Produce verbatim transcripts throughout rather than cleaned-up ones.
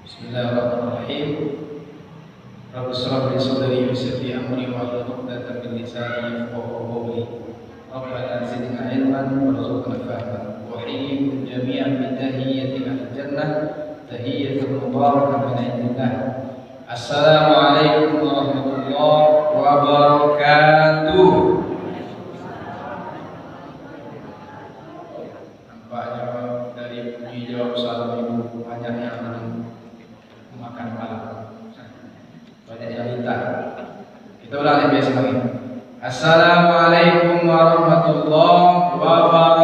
Bismillahirrahmanirrahim. Rabbi shrah li sadri wa yassir li amri wahlul 'uqdatam min lisani yafqahu qawli. Rabbana zidna ilman warzuqna fahma. Wa hayyikum jami'an bi tahiyyatin minal jannah, tahiyyatan mubarakatan min indillah. Assalamualaikum warahmatullahi wabarakatuh. Nampaknyo dari bunyi jawab salam itu banyak yang makan malam. Banyak yang minta. Kita ulang yang biasa lagi. Assalamualaikum warahmatullahi wabarakatuh.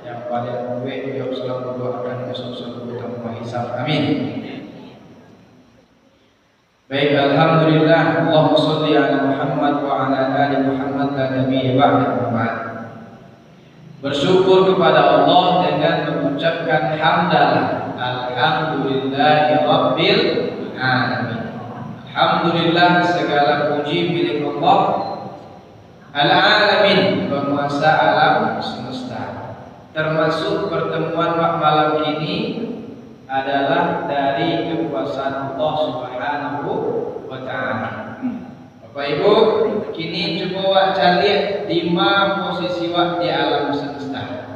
Yang paling baik jawab salam dulu akan masuk surga tanpa hisab. Amin. Baik, alhamdulillah, Allahumma shalli ala Muhammad wa ala ali Muhammad, la nabiyya ba'da, amma ba'd. Bersyukur kepada Allah dengan mengucapkan hamdalah, alhamdulillahi rabbil alamin. Alhamdulillah, segala puji milik Allah, Al-Alamin, penguasa alam semesta. Termasuk pertemuan wak malam kini adalah dari kekuasaan Allah Subhanahu wa Ta'ala. Bapak Ibu, kini cubo wak caliak dima posisi wak di alam semesta.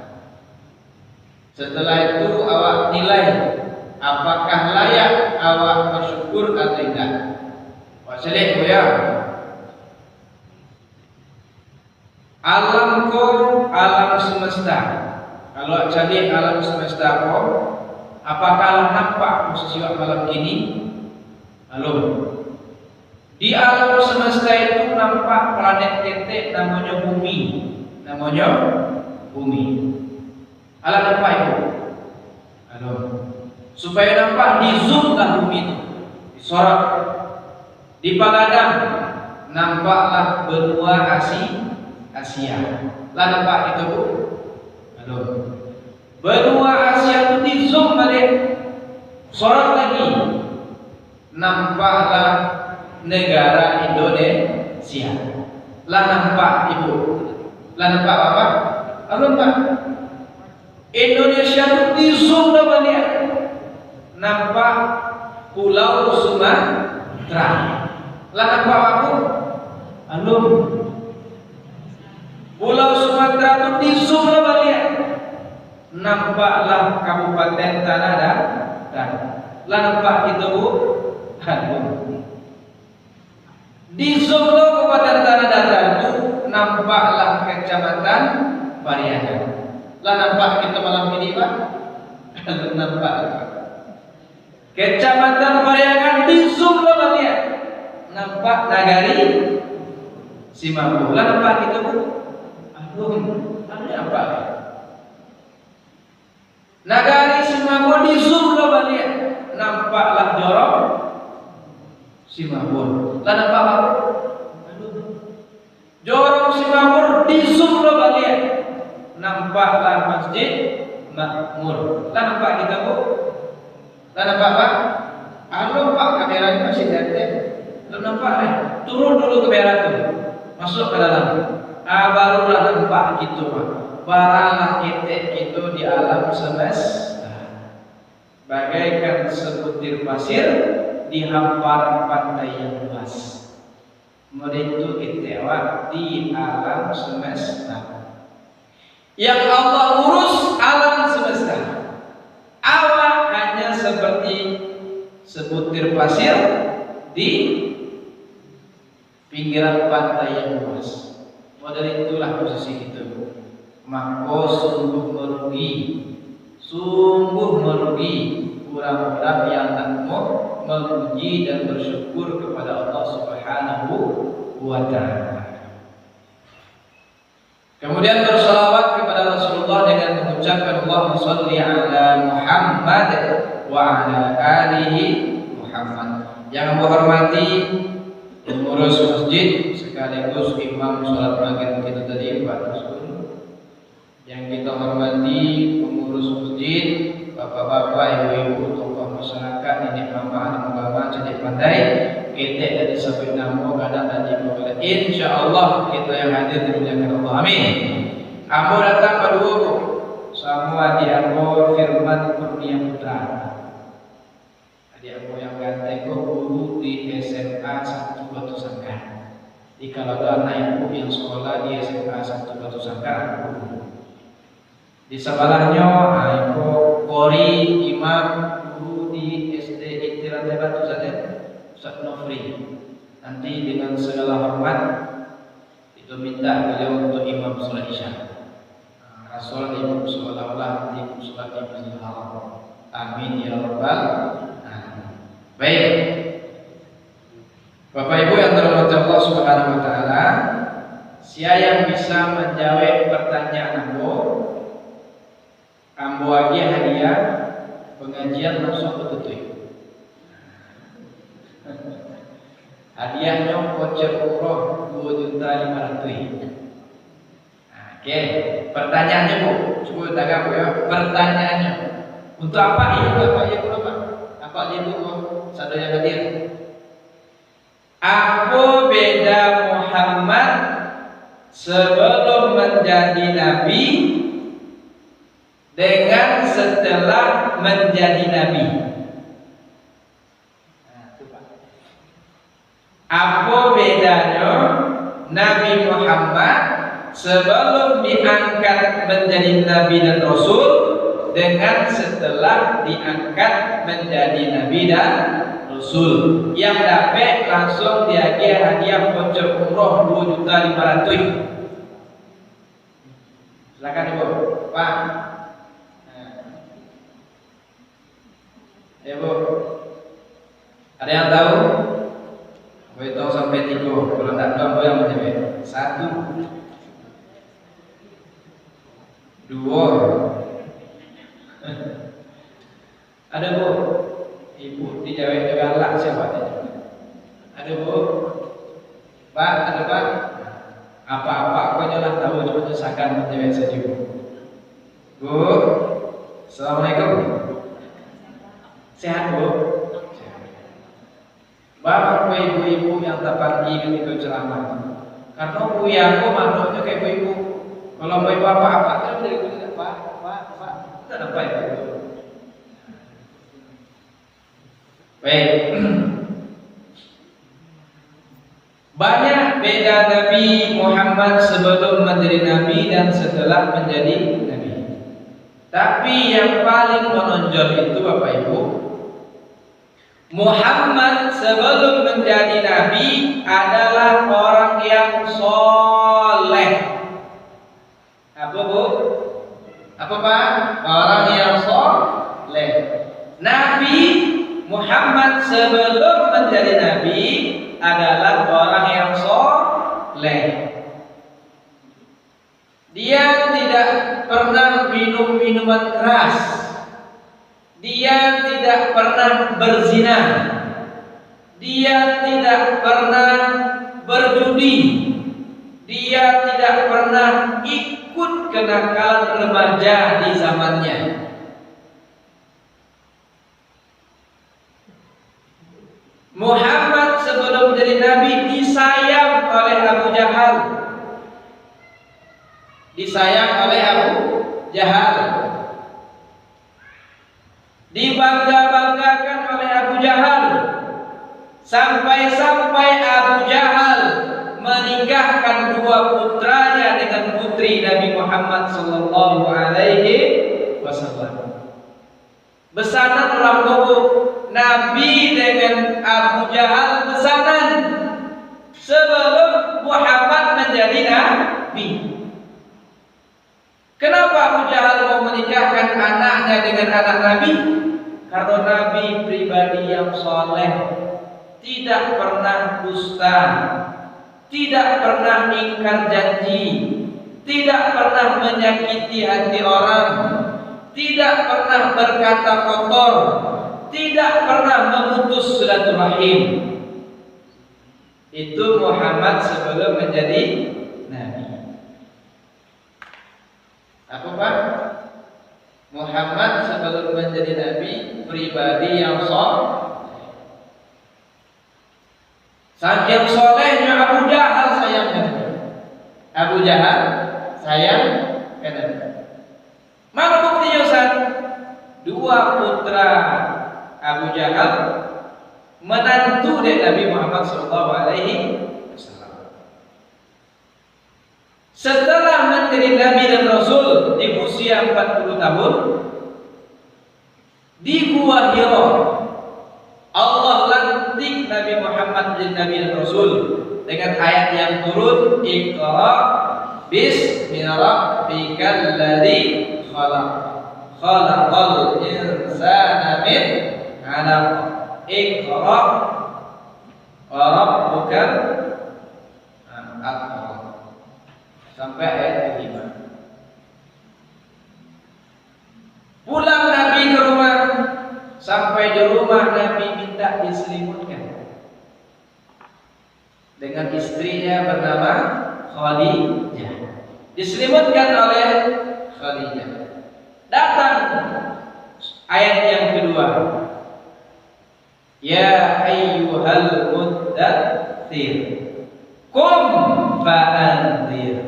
Setelah itu, awak nilai apakah layak awak bersyukur atau indak. Wak caliak ko, ya. Alam ko, alam semesta. Kalau caliak alam semesta ko, apakah lah nampak posisi wak malam kini? Alun. Di alam semesta itu nampak planet ketek namonyo Bumi. Namonyo Bumi. Alah nampak itu? Alun. Supayo nampak, di-zoom lah Bumi tu. Disorot. Dipagadang, nampaklah benua Asi-, Asia. Lah nampak itu, Bu? Alun. Benua Asia tu di-zoom baliak. Sorot lagi. Nampaklah negara Indonesia. Lah nampak, Ibu? Lah nampak, Bapak? Alun, Pak. Indonesia tu di-zoom lah baliak. Nampak Pulau Sumatera. Lah nampak, Pak? Alun. Pulau Sumatera tu di-zoom lah baliak. Nampaklah Kabupaten Tanah Da-, Datar. Lah nampak kito, Bu? Alun. Di-zoom lo Kabupaten Tanah Datar tu, nampaklah Kecamatan Pariaman. Lah nampak kito malam kini, Pak? Alun nampak, Pak. Kecamatan Pariaman di-zoom lo baliak. Nampak Nagari Simabur. Lah nampak kito, Bu? Alun. Alun nampak. Nagari Simabur di-zoom lo baliak. Nampaklah Jorong Simabur. Lah nampak, Pak? Alun. Jorong Simabur di-zoom lo baliak. Nampaklah Masjid Makmur. Lah nampak kito, Bu? Lah nampak, Pak? Alun, Pak, kamera ni masih di ateh. Alun nampak, eh. Turun dulu kamera tu. Masuk ka dalam. Ah, barulah nampak kito, Pak. Baralah ketek kito di alam semesta. Bagaikan sebutir pasir di hamparan pantai yang luas. Model itu kito awak di alam semesta. Yang Allah urus alam semesta. Awak hanya seperti sebutir pasir di pinggiran pantai yang luas. Model itulah posisi kito. Mako sungguh marugi, sungguh marugi urang-urang yang nak mo-, memuji dan bersyukur kepada Allah Subhanahu wa Ta'ala. Kemudian bersalawat kepada Rasulullah dengan mengucapkan, "Allahumma shalli ala Muhammad wa ala alihi Muhammad." Yang ambo hormati pengurus masjid sekaligus imam salat maghrib kita tadi, Pak Dusun. Yang kita hormati pengurus masjid, bapak-bapak, ibu-ibu, tokoh masyarakat, nenek mamak, alim ulama, cadiak pandai, ketek dari sabut namo, gadang dari panggalan. Insya Allah kita yang hadir dimuliakan Allah. Amin. Ambo datang baduo, Bu, samo adiak ambo Firman Kurnia Putra. Adiak ambo yang ganteng ko guru di S M A Satu Batu Sangkar. Di kalau tu anak ibu yang sekolah di S M A Satu Batu Sangkar, aku guru. Di sabalahnyo, ah, iko Qori Imam guru di S D I T Rantai Batu sajo, Ustaz Nofri. Nanti dengan segala hormat, kita minta beliau untuk imam salat Isya. Ah, rasul ibu seolah-olah nanti ibu salat di Masjidil Haram. Amin ya rabbal alamin. Baik. Bapak Ibu yang dirahmati Allah Subhanahu wa Ta'ala, sia yang bisa manjawab pertanyaan ambo, ambo agiah hadiah pengajian langsung batutuik. Hadiahnyo voucher umroh dua juta lima ratus. Oke, pertanyaannyo, Bu, cubo tagak, Bu, ya. Pertanyaannyo, untuk apa ini, Bu, apa ini, Bu, apa? Apa ini, Bu, Bu? Sado yang hadir. Apo beda Muhammad sebelum menjadi nabi dengan setelah menjadi nabi? Nah, itu, Pak. Apo bedanyo Nabi Muhammad sabalun diangkat manjadi nabi dan rasul, dengan satalah diangkat manjadi nabi dan rasul? Yang dapek langsuang diagiah hadiah voucher umroh duo juta limo ratuih. Silakan, Ibu. Pak. Nah. Ya, Bu. Ada yang tahu? Ambo hitong sampai tigo. Kalau ndak tahu, ambo yang manjawab. Satu. Duo. Ada, Bu? Ibu dijawab galak siapa tadi? Ada, Bu? Pak, ada, Pak? Apa-apa ko nyo lah tahu, cuma nyo sagan manjawab sajo. Bu, assalamualaikum. Sehat, Bu? Sehat. Baa mangko ibu-ibu yang tapanggi katiko ceramah tu? Karano buya ko manoknyo ka ibu-ibu. Kalau ibu-ibu apak-apak tu dari ibu-ibu, Pak, Pak, Pak. Ndak nampak ibu-ibu. Baik. Banyak beda Nabi Muhammad sebelum menjadi nabi dan setelah menjadi nabi. Tapi yang paling menonjol itu, Bapak Ibu, Muhammad sebelum menjadi nabi adalah orang yang soleh. Apa, Bu? Apa, Pak? Orang yang soleh. Nabi Muhammad sebelum menjadi nabi adalah orang yang soleh. Dia tidak pernah minum minuman keras. Dia tidak pernah berzina. Dia tidak pernah berjudi. Dia tidak pernah ikut kenakalan remaja di zamannya. Muhammad sebelum jadi nabi disayang oleh Abu Jahal. Disayang oleh Abu Jahal. Dibangga-banggakan oleh Abu Jahal. Sampai-sampai Abu Jahal menikahkan dua putranya dengan putri Nabi Muhammad sallallahu alaihi wasallam. Besanan urang ko, Bu, Nabi dengan Abu Jahal besanan sebelum Muhammad menjadi nabi. Kenapa Abu Jahal mau menikahkan anaknya dengan anak Nabi? Karena Nabi pribadi yang soleh, tidak pernah dusta, tidak pernah ingkar janji, tidak pernah menyakiti hati orang, tidak pernah berkata kotor, tidak pernah memutus silaturahim. Itu Muhammad sebelum menjadi nabi. Apa, Pak? Muhammad sebelum menjadi nabi, pribadi yang soleh. Saking solehnya Abu Jahal sayangnya. Abu Jahal sayang Mano buktinyo, Ustaz? Dua putra Abu Jahal manantu dek Nabi Muhammad sallallahu alaihi wasallam. Setelah menjadi nabi dan rasul di usia empat puluh tahun, di Gua Hira, Allah lantik Nabi Muhammad menjadi nabi dan rasul dengan ayat yang turun, "Iqra bismi rabbikal ladzi khalaq. Khalaqal insana min 'alaq. Iqra wa rabbukal akram." Sampai ayat kelima. Pulang Nabi ke rumah, sampai di rumah Nabi minta diselimutkan dengan istrinya bernama Khadijah. Diselimutkan oleh Khadijah. Datang ayat yang kedua. "Ya ayyuhal muddatsir, qum fa anzir."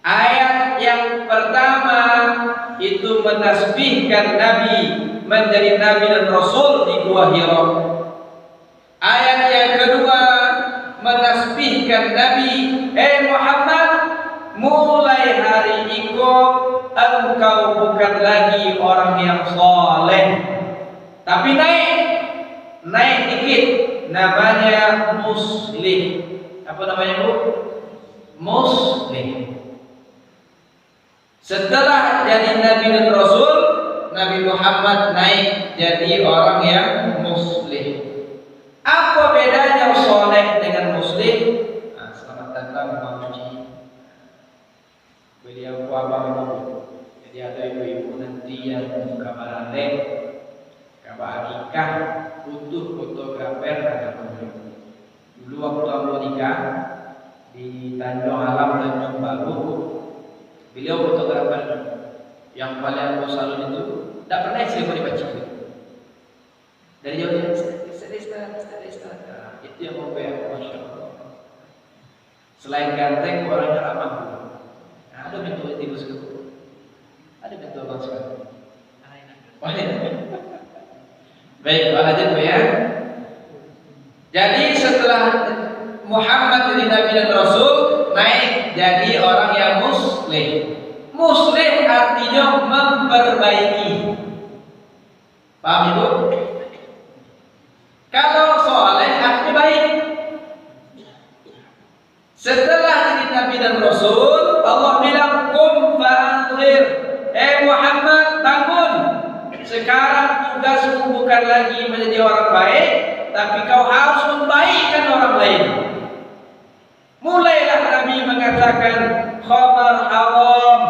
Ayat yang pertama itu menasbihkan Nabi menjadi nabi dan rasul di Gua Hira. Ayat yang kedua menasbihkan Nabi, "Eh Muhammad, mulai hari iko engkau bukan lagi orang yang saleh." Tapi naik, naik dikit, namanya muslih. Apa namanya, Bu? Muslih. Setelah jadi nabi dan rasul, Nabi Muhammad naik jadi orang yang muslih. Apa bedanya soleh dengan muslih? Nah, selamat datang, Bang Haji. Baliau ko abang ibu. Jadi, ado ibu-ibu nanti yang ka baralek, ka baakikah, butuh fotografer, nah, datang baliau. Dulu waktu ambo nikah di Tanjuang Alam, Tanjuang Baru, baliau fotografer yang paling ambo salut itu, ndak pernah isi ambo dipacik. Dari jauah dia, "Ustaz, Ustaz, Ustaz, Ustaz." Nah, itu yang membuat, Masya Allah. Selain ganteng, orangnya ramah. Nah, ada bentuk itu, Bos. Ada bentuk, Bos. Baik, lanjut, Bu, ya. Jadi, setelah Muhammad jadi nabi dan rasul, naik jadi orang yang muslih. Muslih artinya memperbaiki. Paham, Ibu? Kalau soleh, artinya baik. Setelah jadi nabi dan rasul, Allah bilang, "Qum fa anzir." Eh Muhammad, bangun. Sekarang tugasmu bukan lagi menjadi orang baik, tapi kau harus membaikkan orang lain. Mulailah Nabi mengatakan, khamar haram,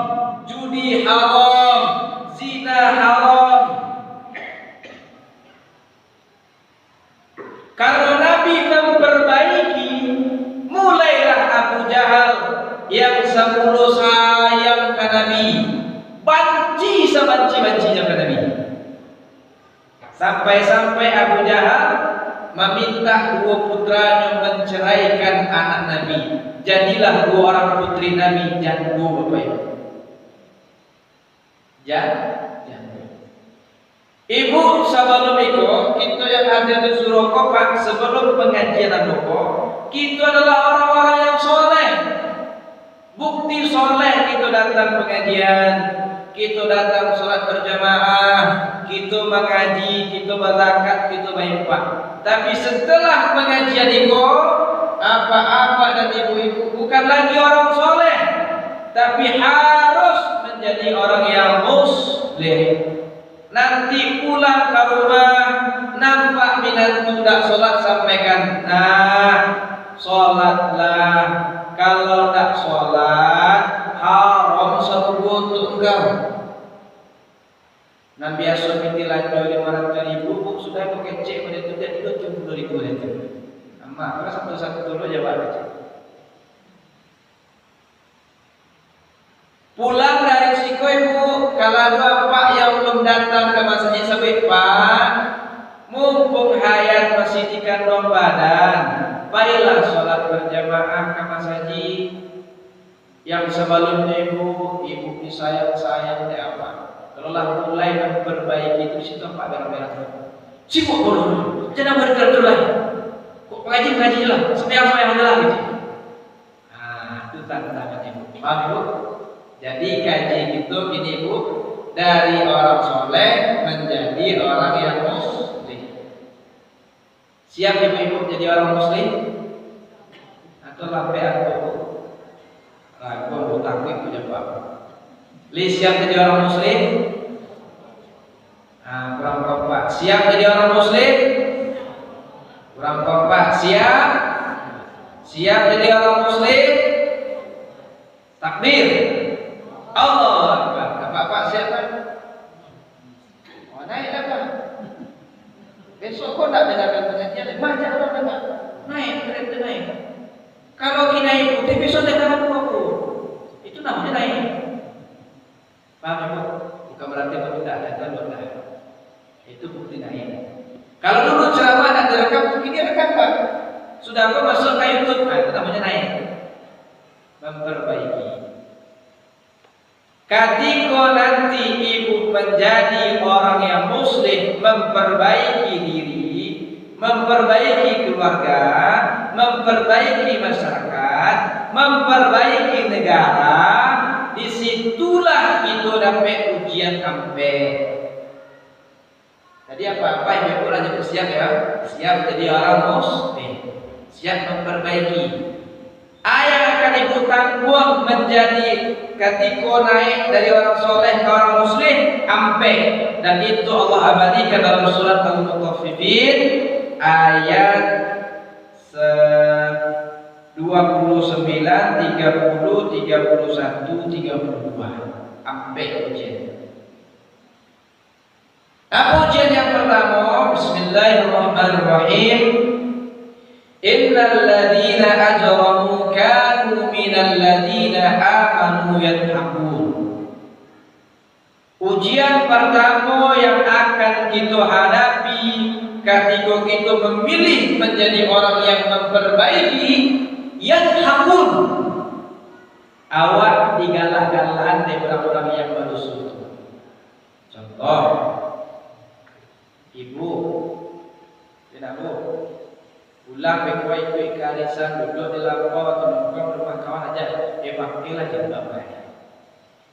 judi haram, zina haram. Karena Nabi memperbaiki, mulailah Abu Jahal yang semula sayang ka Nabi, banci sabanci-bancinya ka Nabi. Sampai-sampai Abu Jahal maminta duo putranyo manceraikan anak Nabi. Jadilah duo orang putri Nabi jando, Bapak Ibu. Jan-, jando. Ibu, sabalum iko, kito yang hadir di surau ko, Pak, sabalum pangajian ambo ko, kito adalah orang-orang yang soleh. Bukti soleh, kito datang pangajian, kito datang solat barjamaah, kito mangaji, kito bazakat, kito bainfak. Tapi, setelah pangajian iko, apak-apak dan ibu-ibu bukan lagi orang soleh, tapi harus manjadi orang yang muslih. Nanti pulang ka rumah, nampak minantu dak solat, sampaikan, "Nah, solatlah. Kalau dak solat, haram sarugo untuak engkau." Nan biaso pitih lanjo limo ratuih ribu, Bu, sudah ko kecek pado tu, jadi duo puluah ribu pado tu. Amak, satu-satu lo jawab kecek. Pulang dari siko, Ibu, kalau ado apak yang belum datang ka masajik, sabuik, "Pak, mumpung hayat masih di kanduang badan, pailah solat barjamaah ka masajik." Yang sabalumnyo, Ibu, Sibuk pun. Jangan buat kerja lah. Kok pengaji, pengaji je lah. Sembahyang, sembahyang je lah, gitu. Nah, itu tantangan ibu. Paham, ibu? Jadi, kaji kita kini, ibu, dari orang soleh menjadi orang yang muslim. Siap ibu-ibu jadi orang muslim? Atau lampe aku? Ragu, aku takut itu jawab. Li, siap jadi orang muslim? Nah, kurang kompak. Siap jadi orang muslim? Kurang kompak. Siap? Siap jadi orang muslim? Takbir. Allahu Akbar. Bapak-bapak siap, kan? Oh, naik dah, Pak. Besok kau nak dengarkan pengajian, banyak orang dengar. Naik, kereta naik. Kalau kita ikuti, besok dengar apa aku? Itu namanya naik. Paham, ibu? Bukan berarti aku tidak ada, itu adalah itu bukti naik. Kalau dulu ceramah nak direkam, ini rekam, Pak. Sudah kau masuk ke YouTube, nah, itu namanya naik. Memperbaiki. Katiko nanti ibu menjadi orang yang muslim, memperbaiki diri, memperbaiki keluarga, memperbaiki masyarakat, memperbaiki negara, di situlah kito dapek ujian ampek. Jadi, apa-apa ibu-ibu lah jadi siap, ya. Siap jadi orang muslim. Siap memperbaiki. Apa yang akan ibu tangguang menjadi katiko naik dari orang soleh ke orang muslim, ampek. Dan itu Allah abadikan dalam surat Al-Mutaffifin ayat se-, dua puluh sembilan, tiga puluh, tiga puluh satu, tiga puluh dua. Ampek ujian. Apa ujian yang pertama? Bismillahirrahmanirrahim. Innal ladzina ajramu kanu minal ladzina amanu yadhakun. Ujian pertama yang akan kita hadapi ketika kita memilih menjadi orang yang memperbaiki, yadhakun. Awak digalak-galakan dek urang-urang yang badoso tu. Contoh, ibu, indak, Bu, pulang beko ikuik ka arisan, duduak di lapau atau nongkrong di rumah kawan aja, eh, pakailah jilbab, eh.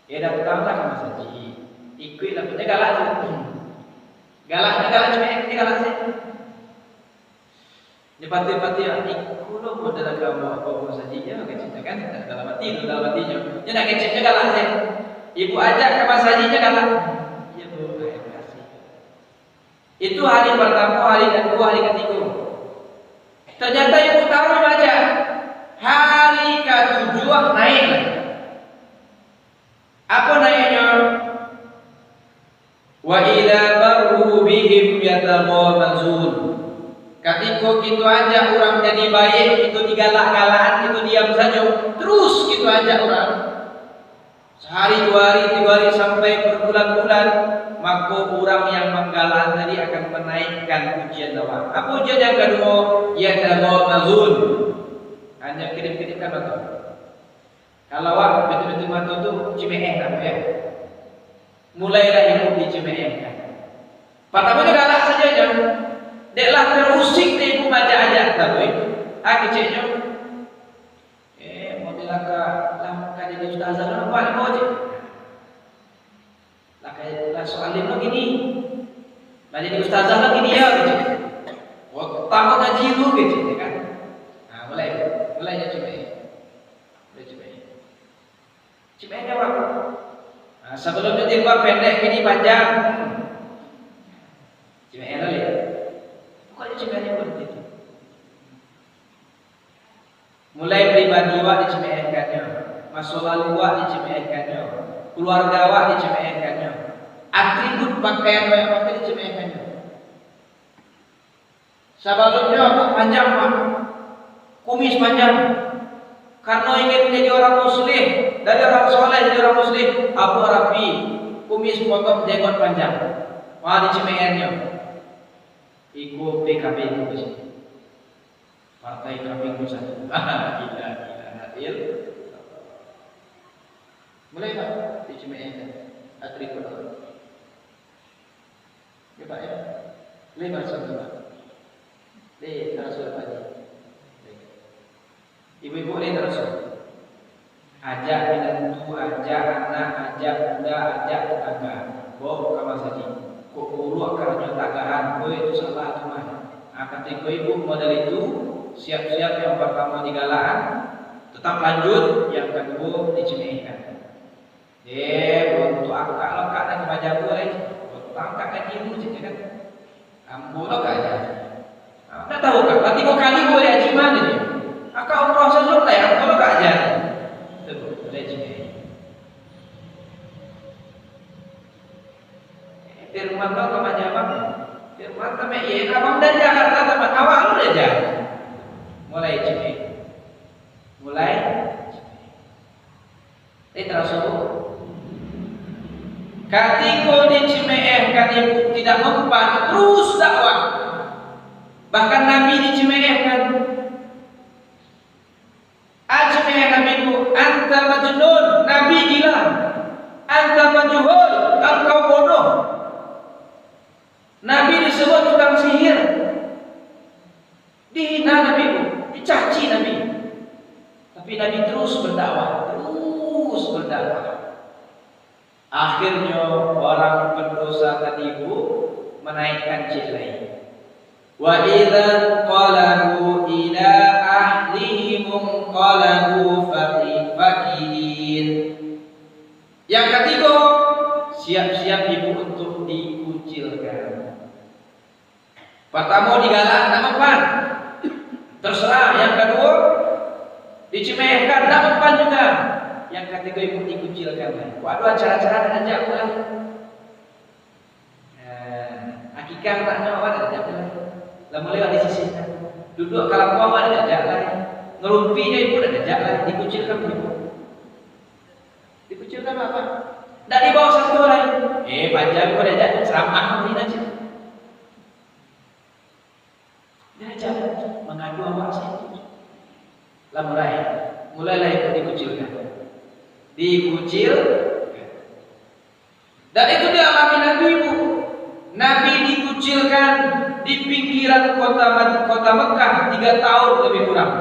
Eh, datanglah ka masajik, ikuiklah, pokoknyo galak se. Galak, galak, cuma galak se. Nyo patuik-patuik, ah, iko lo model agamo, agamo sajo, keceknyo kan, dalam ati tu, dalam atinyo. Nyo nak keceknyo galak se. Ibu ajak ka masajik nyo galak. Iyo, Bu, terima kasih. Itu hari pertamo, hari kaduo, hari katigo. Ternyata ibu tahu baca. Hari katujuah naik lai. Apo naiknyo? Wa idza marru bihim yataghamazun. Katiko kito ajak urang jadi baiak, kito digalak-galakan, kito diam sajo, terus kito ajak urang. Sahari, duo hari, tigo hari, sampai berbulan-bulan, mako urang yang manggalak tadi akan manaikkan ujian awak. Apo ujian yang kaduo? Yataghamazun. Hanyo kedip-kedipkan mato. Kalau awak betul-betul mato tu cimeeh, tak payah. Mulailah ibu dicemeehkan. Partamo nyo galak sajo nyo. Dek lah terusik dek ibu maajak-ajak, tapi ah, keceknyo. Eh, mau bilang ka, lah ka jadi ustazah lah, nampak ni, Bang, cek. Lah ka, lah sok alim lah gini. Lah jadi ustazah lah gini, ya, cek. Wah, tambah ngaji lu, cek, ya kan? Nah, mulai, mulai nyo cimeeh. Mulai cimeeh. Cimeeh nyo, Bang. Nah, sabalum nyo jilbab pendek, kini panjang. Hmm. Cimeeh lah, ya. Pokoknyo cimeeh nyo pun gitu. Mulai pribadi awak dicemeehkannyo, maso lalu awak dicemeehkannyo, keluarga awak dicemeehkannyo, atribut pakaian awak pakai dicemeehkannyo. Sabalumnyo rambut panjang, Pak. Kumis panjang. Karano ingin jadi orang muslim, dari orang soleh jadi orang muslim, rambut rapi, kumis potong, jenggot panjang. Wah, dicemeehannyo. Iko P K B itu di sini. Partai kambing tu satu. Gila, gila, Nabil. Mulai, Pak, dicemeehkan atribut. Ya, Pak, ya. Lai maraso tu, Pak? Lai maraso, Pak Haji? Lai. Ibu-ibu lai maraso? Ajak minantu, ajak anak, ajak kuda, ajak tatangga. Bawa ka masajik. Kok buruak karajo tagahan, oi, itu salah tu mah. Ah, katiko ibu model itu, siap-siap yang pertama digalakan, tetap lanjut, yang kedua dicemehkan. Eh, untuak akak lo, akak nan ka majago lai. Untuak akak gaji lu, caknyo kan. Ambo lo ka aja. Ah, ndak tahu akak, lah tigo kali ambo diaji mah, caknyo. Akak umrah sajo lai, ambo lo ka aja. Tu, boleh caknyo. Eh, Firman lo ka majago. Firman sampai, iya, abang dari Jakarta, sampai awak lo dari Jakarta. Mulai caknyo. Mulai caknyo. Eh, taraso, Bu? Katiko dicemehkan ibu tidak mempan, terus dakwah. Bahkan Nabi dicemehkan. Ah, cemehkan Nabi, Bu, "Anta majnun, Nabi gila. Anta majhul, engkau bodoh." Nabi disebut tukang sihir. Dihina Nabi tu, dicaci Nabi. Tapi Nabi terus berdakwah, terus berdakwah. Akhirnyo, orang berdosa tadi tu manaikkan ciek lai. "Wa idza qalabu ila ahlihim qalabu faqi-, fakihin." Yang katigo, siap-siap ibu untuk dikucilkan. Pertamo digalak, ndak mempan. Terserah. Yang kaduo, dicemehkan, ndak mempan juga. Yang katigo, ibu dikucilkan. Kok ado acara-acara ndak diajak pulang. Nah, akikah anaknyo awak ndak diajak pulang. Lah mulai disisihkan. Duduak ka lapau awak ndak diajak lai. Ngerumpi jo ibu ndak diajak lai. Dikucilkan ibu. Dikucilkan apa? Ndak dibawa satu lai. Eh, paja ko diajak ceramah ko ni aja. Diajak mangadu awak sajo. Lah mulai. Mulailah itu dikucilkan. Dikucil. Dan itu dialami Nabi, Bu. Nabi dikucilkan di pinggiran kota Mad-, kota Mekah tiga tahun lebih kurang.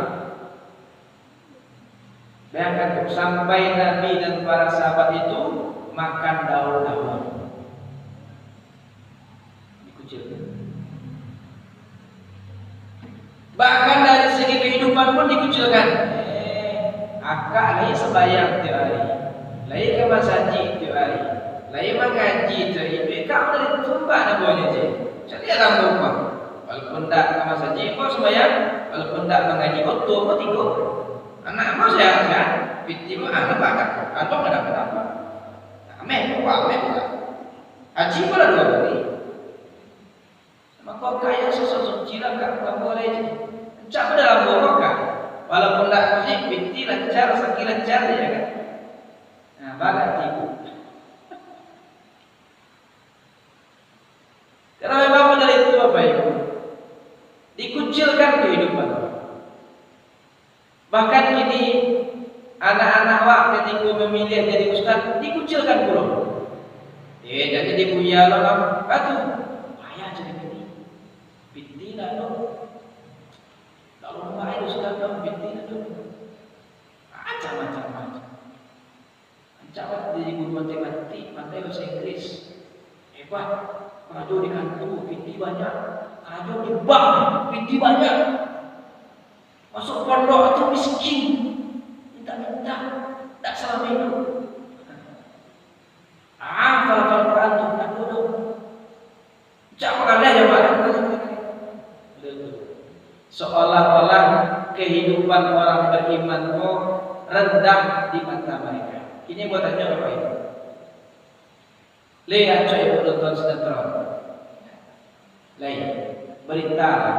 Bayangkan, Bu, sampai Nabi dan para sahabat itu makan daun-daunan. Dikucilkan. Bahkan dari segi kehidupan pun dikucilkan. Eh, akak lai sumbayang tiok hari, lai ka masajik tiok hari, lai mangaji tiok hari, iduik akak dari tumbak nambonyo je. Caliaklah rumah. Walaupun ndak ka masajik, ambo sumbayang. Walaupun ndak mangaji, oto ambo tigo. Anak ambo sehat-sehat. Pitih ambo anu bakak. Kantong ndak ada apa-apa. Ameh, ameh pulang. Haji pun lah dua kali. Mako, kaya sosok suci lah, Kak, tambah lai je. Rancak pun dalam borok, Kak. Walaupun ndak musik, pitih lancar, saki lancar je, kan? Nah, barat tigo. Kalau memang model itu, Bapak Ibu, dikucilkan kehidupan. Bahkan kini, anak-anak awak katiko mamiliah jadi ustaz, dikucilkan pulo. Eh, jan jadi buya lo, Bang. Batu. Payah jadi kini. Pitih lah tu. Kalau main ustaz tu, pitih lah tu. Macam-macam, macam. Rancak awak jadi guru matematik, pandai bahasa Inggris. Hebat. Karajo di kantua, pitih banyak. Karajo di bank, pitih banyak. Masuk pondok tu miskin. Minta-minta. Tak salamo iduik. Ah, hafal Quran tu, tak bodoh. Cak makan dah jamaah. Seolah-olah kehidupan orang beriman ko rendah di mata mereka. Kini buat tanya apa itu? Lai acok ibu nonton sinetron? Lai, berita lah.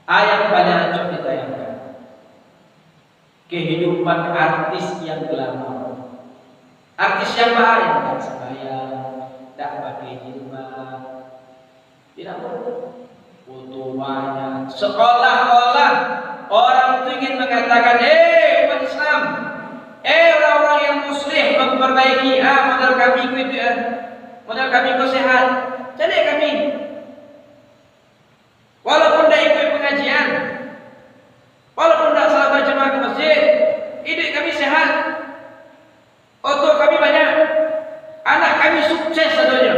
Ah, yang paling acok ditayangkan. Kehidupan artis yang glamor. Artis yang mana yang tak sembahyang, tak pakai jilbab, tidak boleh. Foto banyak. Seolah-olah orang itu ingin mengatakan, "Eh, umat Islam, eh, orang-orang yang muslih, memperbaiki, ah, model kami ko itu, ah. Model kami ko sehat. Cari kami." Walaupun dak ikut pengajian, walaupun dak salat berjamaah ke masjid, iduik kami sehat. Oto kami banyak, anak kami sukses sadonyo.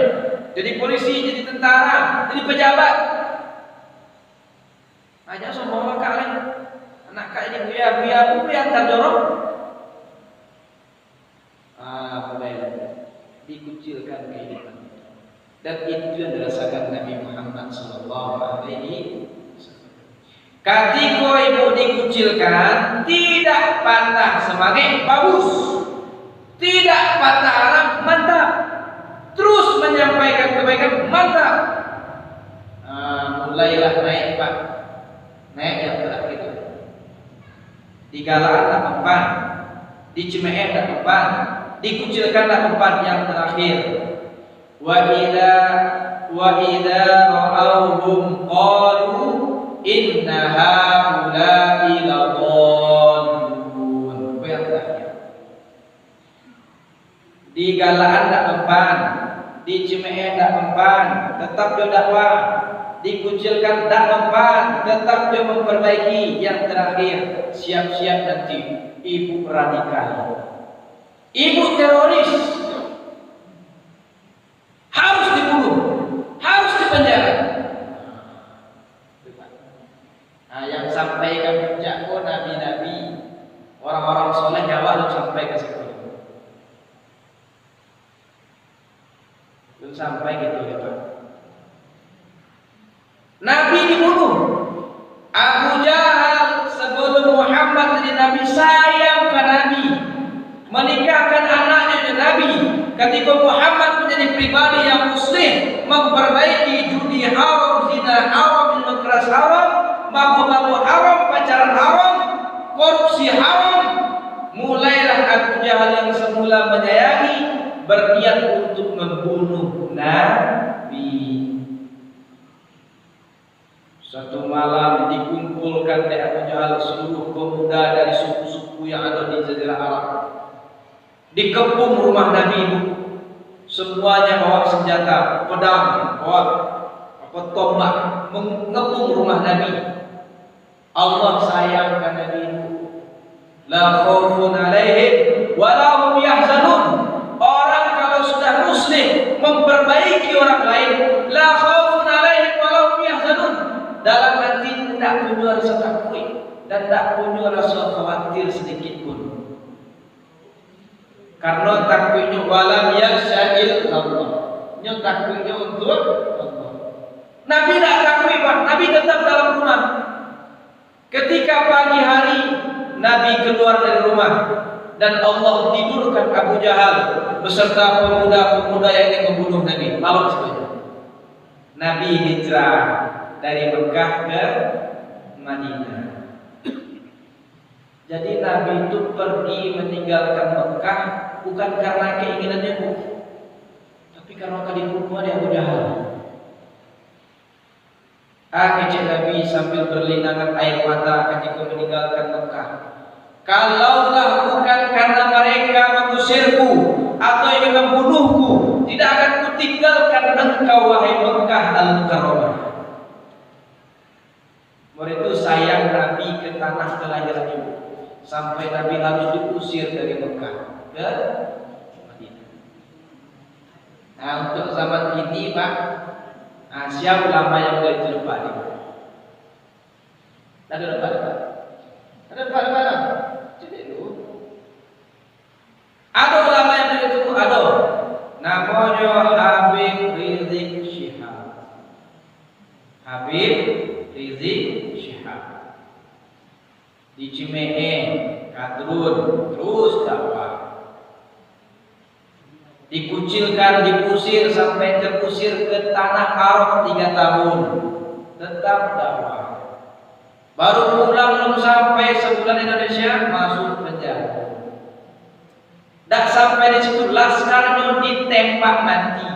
Jadi polisi, jadi tentara, jadi pejabat. Aja sombong bakak lai. Anak kak jadi buya, buya pun yang terdorong. Ah, mulai dikucilkan kehidupan. Dan itu yang dirasakan Nabi Muhammad sallallahu alaihi wasallam. Katiko ibu dikucilkan, tidak patah semangat, bagus. Tidak patah arang, mantap. Terus menyampaikan kebaikan, mantap. Ah, mulailah naik, Pak. Naik yang terakhir. Digalaan dak mempan, dicemeh-e dak mempan, dikucilkan dak mempan, yang terakhir. Wa idza, wa idza ra'auhum qalu inna haula'i ladallun. Itu yang terakhir. Digalaan dak mempan, dicemeh-e dak mempan, tetap jo dakwah, dikucilkan dak mempan, tetap jo memperbaiki. Yang terakhir, siap-siap nanti ibu radikal, ibu teroris, harus dibunuh, harus dipenjara. Nah, yang sampai ka puncak ko nabi-nabi, orang-orang soleh, nyawa alun sampai ka situ. Alun sampai gitu ya, Pak. Nabi dibunuh. Abu Jahal sebelum Muhammad jadi nabi, sayang ka Nabi. Menikahkan anaknya dengan Nabi. Ketika Muhammad menjadi pribadi yang muslim, memperbaiki judi haram, zina haram, minuman keras haram, mabuk-mabuk haram, pacaran haram, korupsi haram, mulailah Abu Jahal yang semula menyayangi berniat untuk membunuh Nabi. Satu malam dikumpulkan dek Abu Jahal seluruh pemuda dari suku-suku yang ada di Jazirah Arab. Dikepung rumah Nabi tu. Semuanya bawa senjata, pedang, bawa apa, tombak, mengepung rumah Nabi. Allah sayang ka Nabi tu. La khaufun alaihim wa la hum yahzanun. Orang kalau sudah muslim, memperbaiki orang lain, la khaufun alaihim wa la hum yahzanun. Dalam hati indak punyo rasa takuik dan indak punyo rasa khawatir sedikit pun. Karano takuiknyo, walam yakhsya illallah. Nyo takuiknyo untuak Allah. Nabi indak takuik, Pak. Nabi tetap dalam rumah. Ketika pagi hari, Nabi keluar dari rumah, dan Allah tidurkan Abu Jahal beserta pemuda-pemuda yang ingin membunuh Nabi. Malam sajo. Nabi hijrah dari Mekah ke Madinah. Jadi, Nabi itu pergi meninggalkan Mekah bukan karena keinginannya, Bu, tapi karena ka dibunuah dek Abu Jahal. Ah, kecek Nabi sambil berlinangan air mata ketika meninggalkan Mekah. Kalaulah bukan karena mereka mengusirku atau ingin membunuhku, tidak akan kutinggalkan engkau, wahai Mekah Al-Mukarramah. Murid tu sayang Nabi ke tanah kelahirannya, sampai Nabi harus diusir dari Mekah ke Madinah. Nah, untuk zaman kini, Pak, nah, sia ulama yang udah itu, Pak, ni? Ada, Pak, Pak? Ada, Pak, Pak? Cek dulu. Ado ulama yang begitu, ado. Namonyo Habib Rizik Syihab. Habib Rizik Syihab. Dicemeh-e, kadrun, terus dakwah. Dikucilkan, diusir, sampai terusir ke tanah Arab tiga tahun. Tetap dakwah. Baru pulang, belum sampai sebulan Indonesia, masuk penjara. Dak sampai di situ, laskarnyo ditembak mati.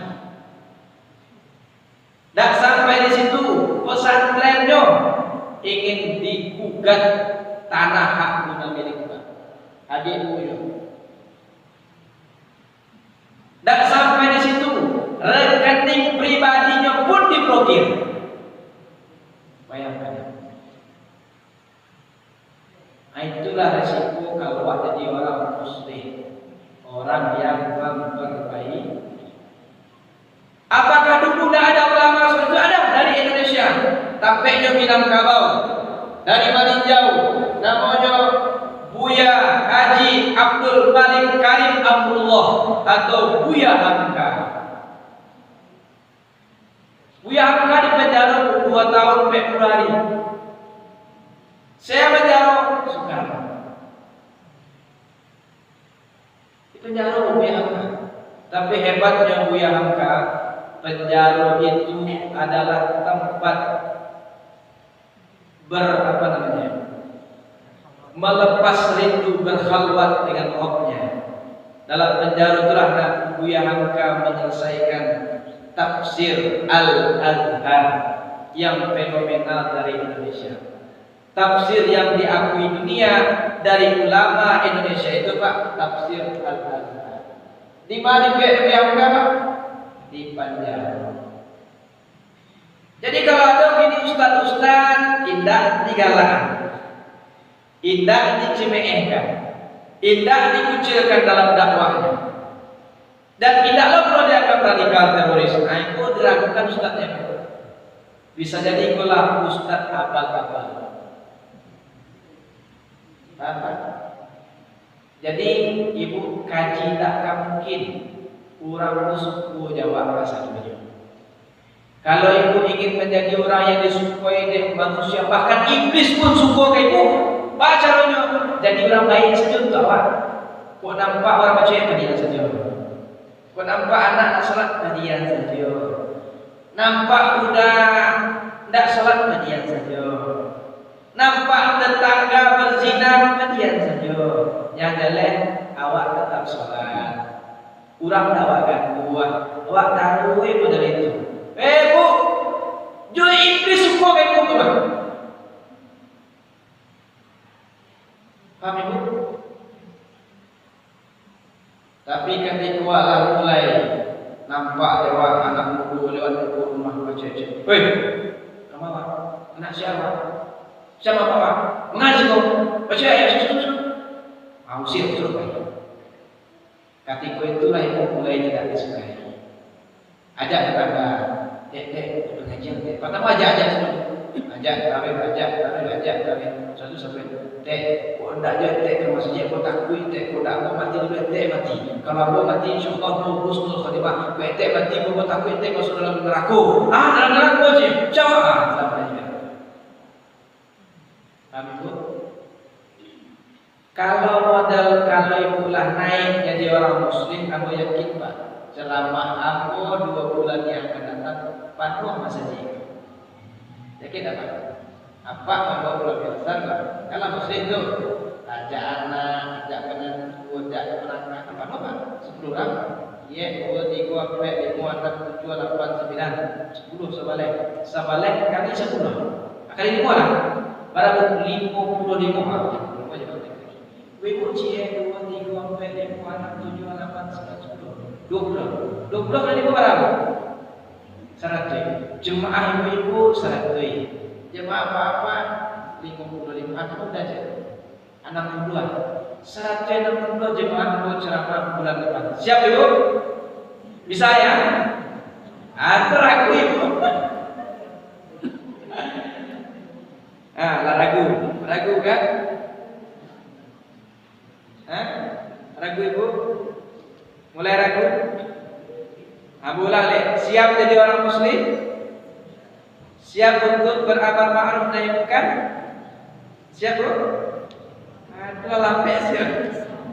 Dak sampai di situ, pesantrennyo ingin digugat tanah hak guna milik, Pak. Adik buyuang. Dak sampai di situ, rekening pribadinyo pun diblokir. yang memperbaiki. Apakah dulu ndak ada ulama seperti itu? Ada dari Indonesia, tampeknyo Minangkabau, dari Malinjau, namonyo Buya Haji Abdul Malik Karim Amrullah atau Buya Hamka. Buya Hamka dipenjaro dua tahun empat puluh hari. Sia penjaro? Soekarno. Dipenjaro Buya Hamka. Tapi hebatnya Buya Hamka, penjaro itu adalah tempat ber-, apa namanya, melepas rindu, berkhalwat dengan Rabbnya. Dalam penjara itulah Buya Hamka menyelesaikan tafsir Al-Azhar yang fenomenal dari Indonesia. Tafsir yang diakui dunia dari ulama Indonesia itu, Pak, tafsir Al-Azhar. Di mana Buya Hamka, Pak? Di penjara. Jadi, kalau ado kini ustaz-ustaz, indak digalak, indak dicemeehkan, indak dikucilkan dalam dakwahnya, dan indaklah pulo dianggap radikal teroris, nah, itu diragukan ustaznya. Bisa jadi itulah ustaz abal-abal. Paham, Pak? Jadi, ibu kaji, tak ka mungkin urang tu suko jo awak kasadonyo. Kalau ibu ingin manjadi urang yang disukoi dek manusia, bahkan iblis pun suko ka ibu, baa caronyo? Jadi urang baik sajo untuak awak. Kok nampak urang bacoek, padiam sajo. Kok nampak anak nak salat, padiam sajo. Nampak budak ndak salat, padiam sajo. Nampak tetangga berzina, padiam sajo. Yang jaleh, awak tetap salat. Urang ndak awak ganggu, awak taruih model itu. Eh, Bu, jo iblis suko ka ibu tu, Bang. Paham, Ibu? Tapi katiko awak lah mulai nampak lewat anak mudo lewat muko rumah, bacoek-coek. "Hei, kama awak? Anak sia? Sia bapak awak? Mangaji kau? Bacoek, ayo, suruh, suruh, suruh." Ah, usia, suruh pai. Katiko itulah ibu mulai tidak disukai. Ajak tetangga, "Tek, tek, pengajian, tek." Partamo ajak-ajak sajo. Ajak tarawih, ajak tarawih, ajak tarawih. Suatu sampai, "Tek, kok ndak jo tek ka masajik, kok takuik tek, kok ndak ambo mati dulu, tek mati. Kalau ambo mati, insyaallah ambo husnul khatimah. Kok tek mati, kok takuik tek masuak dalam narako." "Ah, dalam narako se." "Cawak ah, dalam narako." Paham, Ibu? Kalau modal, kalau ibu lah naik jadi orang muslim, ambo yakin, Pak, ceramah ambo dua bulan yang akan datang, panuah masajik. Yakin dak, Pak? Apak mambawa keluarga besar, Pak. Kalau muslim tu, ajak anak, ajak penantu, ajak keponakan, panuah, Pak. Sepuluh orang. Iyo, duo, tigo, ampek, limo, anam, tujuah, lapan, sambilan, sepuluh, sabaleh. Sabaleh kali sapuluah. Kali limo lah. Bara? Limo puluah limo. Ah, limo ajo. Ibu ciek, duo, tigo, ampek, limo, anam, tujuah, lapan, sambilan, sapuluah. Duo puluah. Duo puluah kali limo bara? Saratuih. Jemaah ibu-ibu saratuih. Jemaah bapak-bapak limo puluah limo. Anu dah je. Anam puluah. Saratuih anam puluah jemaah ambo ceramah bulan depan. Siap, Ibu? Bisa, ya? Ah, ragu, Ibu. Ah, lah ragu. Ragu, kan? Hah? Ragu, Ibu? Mulai ragu? Ah, ulang, Lek. Siap jadi orang muslim? Siap untuk beramar ma'ruf nahi munkar? Siap, Bu? Nah, itulah lapek siap.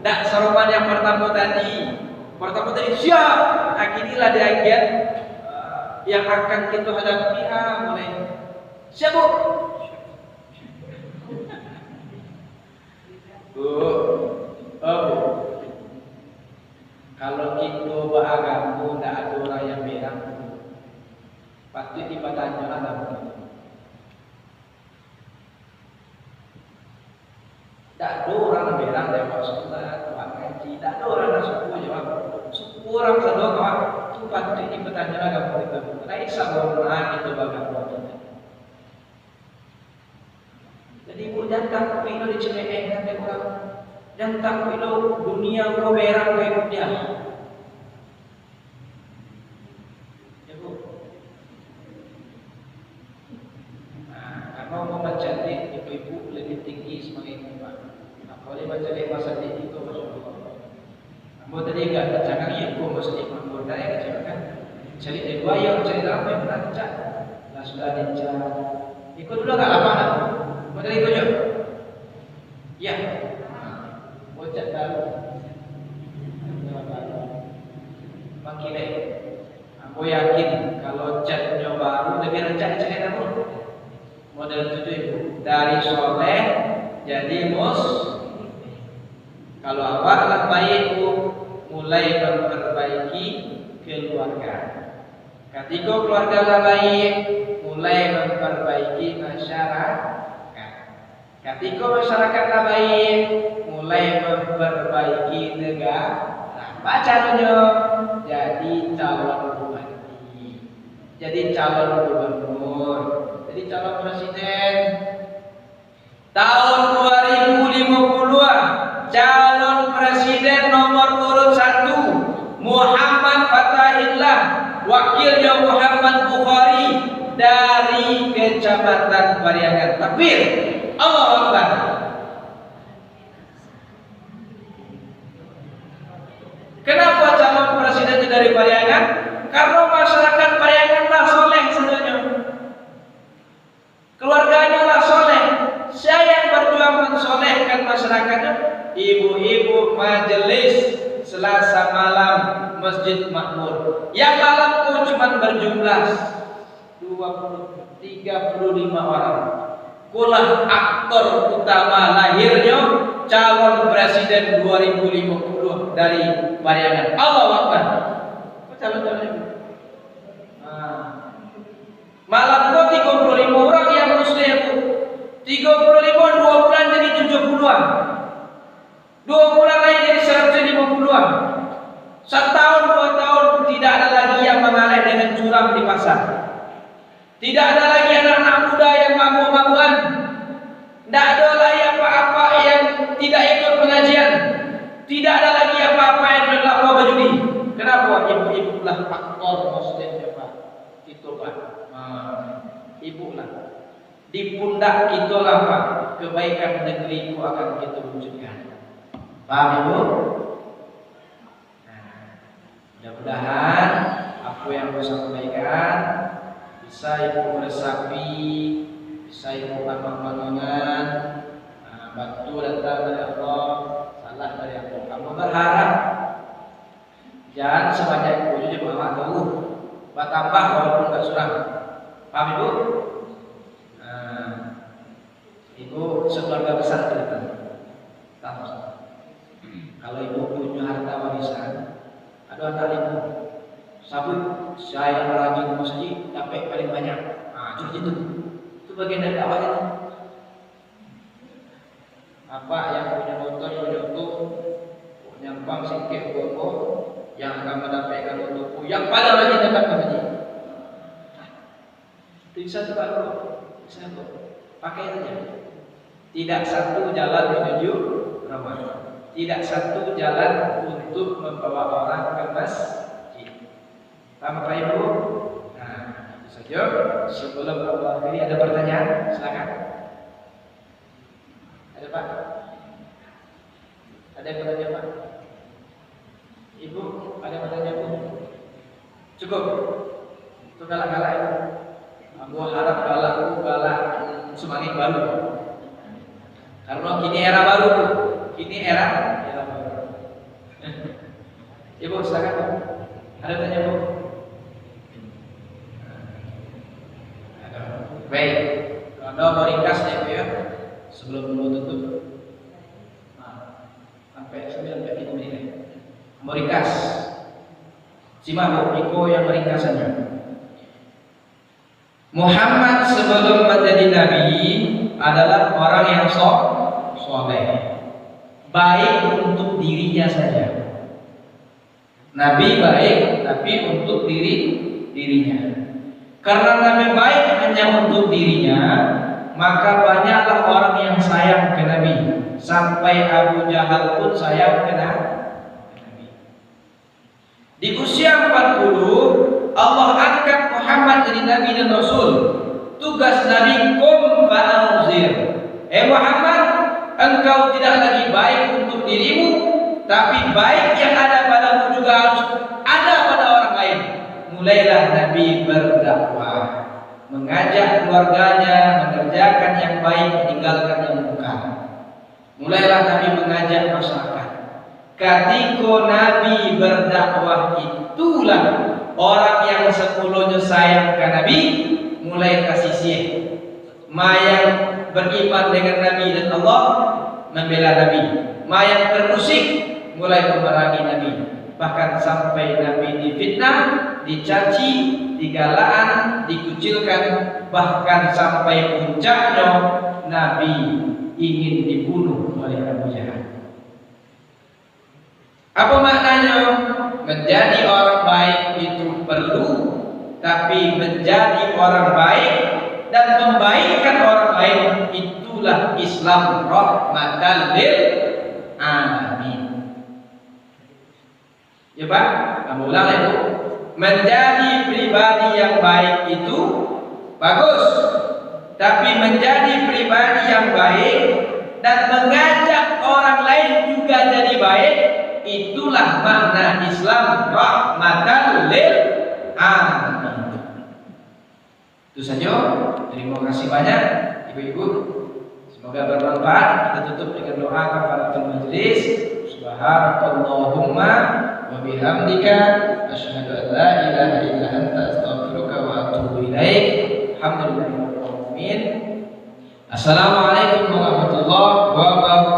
Ndak sarupo yang pertama tadi. Pertama tadi siap. Nah, kini lah di agiah, eh, yang akan kita hadapi, ah, mulai. Siap, Bu? Bu, oh, Bu. Kalau kito baagamo, ndak ado urang yang berang, patuik dipatanyolah agamo kito. Ndak ado urang nan berang dek awak salat, awak ngaji, ndak ado urang nan suko jo awak. Suko urang sado ka awak, tu patuik dipatanyolah agamo kito. Lain sabono kito baagamo tu. Jadi, ibu, jan takuik lo dicemeehkan dek urang. Jan takuik lo dunia ko berang ka iduik dia. Ya, Bu. Nah, karano ambo mancaliak ibu-ibu labiah tinggi samangaik ambo, Pak. Apo lai mancaliak masalah itu, Masya Allah. Ambo tadi agak tacangang, iyo, kok masalah manggodai aja kan. Caliak dari lua, iyo, caliak dalam, iyo, pernah dicat. Lah, sudah dicat. Iko dulu agak lapang lah. Model iko jo. Ya. Nah, ambo cat baru. Makin baik. Ambo yakin, kalau catnyo baru, labiah rancak dicaliak, namun model tu jo, Ibu. Dari soleh jadi mus-, kalau awak lah baik, Bu, mulai mamparbaiki kaluarga. Katiko kaluarga lah baik, mulai mamparbaiki masyarakat. Katiko masyarakat lah baik, mulai mamparbaiki nagara. Baa caronyo? Jadi calon bupati, jadi calon gubernur, jadi calon presiden. Tahun dua ribu lima puluh, calon presiden nomor urut satu, Muhammad Fatahillah, wakilnyo Muhammad Bukhari dari Kecamatan Pariangan. Takbir. Allahu Akbar. Kenapa calon presiden itu dari Pariangan? Karena masyarakat Pariangan lah soleh sebenarnya. Keluarganya lah soleh. Sia yang berjuang mensolehkan masyarakatnya? Ibu-ibu majelis Selasa malam Masjid Makmur. Yang malam tu cuma berjumlah dua puluh, tiga puluh lima orang. Itulah aktor utama lahirnyo calon presiden dua ribu lima puluh dari Pariangan. Allahu Akbar. Calon-calon itu. Nah. Malam ko tigo puluh lima urang yang muslim tu. Tigo puluh lima, duo bulan jadi tujuah puluah. Duo bulan lai jadi saratuih limo puluah. Satahun, duo tahun, tidak ada lagi yang mangaleh dengan curang di pasar. Tidak ada lagi anak-anak muda yang mabuk-mabukan. Tidak ada lagi apak-apak yang tidak ikut pengajian. Tidak ada lagi apak-apak yang berlakau berjudi. Kenapa? Ibu-ibu lah faktor muslim, Pak. Itu, Pak. Ha, ibu lah. Di pundak kito lah, Pak, kebaikan negeri ko akan kito wujudkan. Paham, Ibu? Nah, mudah-mudahan apo yang ambo sampaikan bisa Ibu resapi, bisa Ibu anang-anangan. Nah, bantu datang dari Allah, salah dari ambo. Ambo berharap jan sabanyak itu juo jamaah tahu, batambah walaupun agak surang. Paham, Ibu? Nah, Ibu sekeluarga besar tu datang. Tahu. Kalau Ibu punya harta warisan, ada anak limo. Sabut, sia yang rajin masjid, dapek paling banyak. Ah, cuma itu. Itu bagian dari dakwah itu. Apak yang punya motor, punya tu, nyampang singkek buah, yang akan mendapatkan motor tu, yang paling rajin datang ke masjid. Bisa tu, Pak, bisa tu. Pakai saja. Tidak satu jalan menuju rahmat. Tidak satu jalan untuk membawa orang ke masjid. Paham, Bapak Ibu? Nah, itu saja. Sebelum Allah akhiri, ada pertanyaan? Silakan. Ada, Pak? Ada yang bertanya, Pak? Ibu, ada yang bertanya, Bu? Cukup. Itu galak-galak itu. Ambo harap galak tu galak, mm, sumangaik baru. Karena kini era baru, Bu. Kini era, era baru. Ibu, silakan, Bu. Ada tanya, Bu? Ada. Baik. Kalau mau ringkas ya, Bu, ya. Sebelum dulu tutup. Nah, sampai sembilan belas menit. Mau ringkas. Simak, Bu, iko yang ringkasannya. Muhammad sebelum menjadi nabi adalah orang yang so-, soleh, baik untuk dirinya saja. Nabi baik, tapi untuk diri, dirinya. Karena Nabi baik hanya untuk dirinya, Maka banyaklah orang yang sayang ka Nabi, sampai Abu Jahal pun sayang ka Na-, ka Nabi. Di usia empat puluh, Allah angkat Muhammad jadi Nabi dan Rasul. Tugas Nabi, "Qum fa anzir." Eh Muhammad, engkau tidak lagi baik untuk dirimu, tapi baik yang ada padamu juga harus ada pada orang lain. Mulailah Nabi berdakwah, mengajak keluarganya mengerjakan yang baik, meninggalkan yang mungkar. Mulailah Nabi mengajak masyarakat. Katiko Nabi berdakwah, itulah orang yang sapuluahnyo sayang ka Nabi mulai tasisiah. Ma yang beriman dengan Nabi dan Allah, mambela Nabi. Ma yang bermusik, mulai mamerangi Nabi. Bahkan sampai Nabi difitnah, dicaci, digalaan, dikucilkan, bahkan sampai puncaknyo Nabi ingin dibunuh oleh Abu Jahal. Apa maknanyo? Menjadi orang baik itu perlu, tapi menjadi orang baik dan membaikkan orang lain, itulah Islam rahmatan lil alamin. Ya, Pak? Kami ulang lagi, Bu. Menjadi pribadi yang baik itu bagus, tapi menjadi pribadi yang baik dan mengajak orang lain juga jadi baik, itulah makna Islam rahmatan lil alamin. Itu saja. Terima kasih banyak, Ibu-ibu. Semoga bermanfaat. Kita tutup dengan doa kafaratul majlis. Subhanakallahumma wa bihamdika, asyhadu an la ilaha illa anta, astaghfiruka wa atubu ilaik. Alhamdulillahirabbil alamin. Assalamualaikum warahmatullahi wabarakatuh.